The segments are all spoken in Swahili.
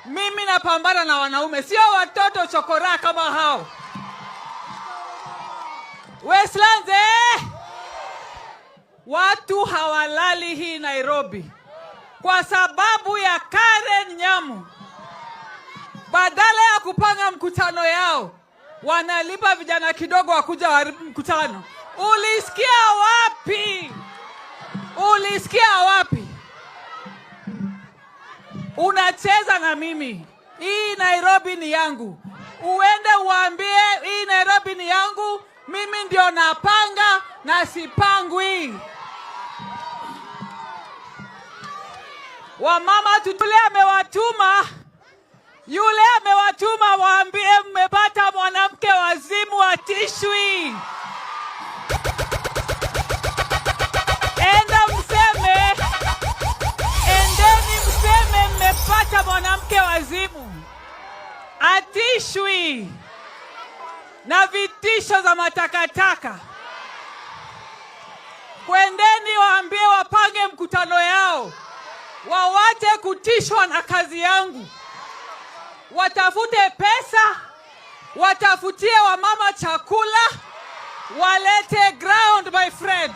Mimi napambana na wanaume, sio watoto chokoraa kama hao. Westlands, eh? Watu hawalali hii Nairobi kwa sababu ya Karen Nyamu. Badala ya kupanga mkutano yao, wanalipa vijana kidogo wakuja waharibu mkutano. Ulisikia wapi? Ulisikia wapi? Unacheza na mimi. Hii Nairobi ni yangu. Uende uambie hii Nairobi ni yangu, mimi ndio napanga na sipangwi. Wamama tutule amewatuma, yule amewatuma waambie mmepata mwanamke wazimu atishwi. Enda mseme, endeni mseme mmepata mwanamke wazimu atishwi na vitisho za matakataka. Kwendeni waambie wapange mkutano yao, wawache kutishwa na kazi yangu, watafute pesa, watafutie wamama chakula, walete ground, my friend.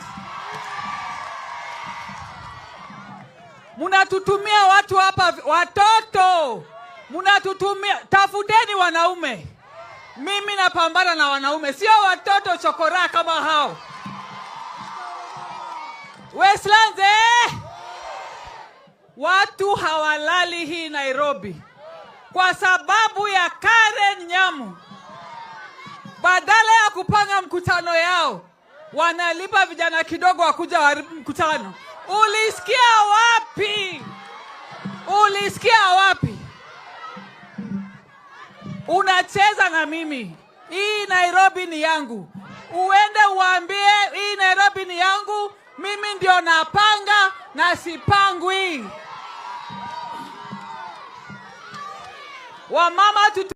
Munatutumia watu hapa, watoto munatutumia, tafuteni wanaume. Mimi napambana na wanaume, sio watoto chokoraa kama hao. Westlands, eh? Watu hawalali hii Nairobi kwa sababu ya Karen Nyamu. Badala ya kupanga mkutano yao, wanalipa vijana kidogo wakuja waharibu mkutano. Ulisikia wapi? Ulisikia wapi? Unacheza na mimi. Hii Nairobi ni yangu. Uende uambie hii Nairobi ni yangu, mimi ndio napanga na sipangwi. Wamama tutu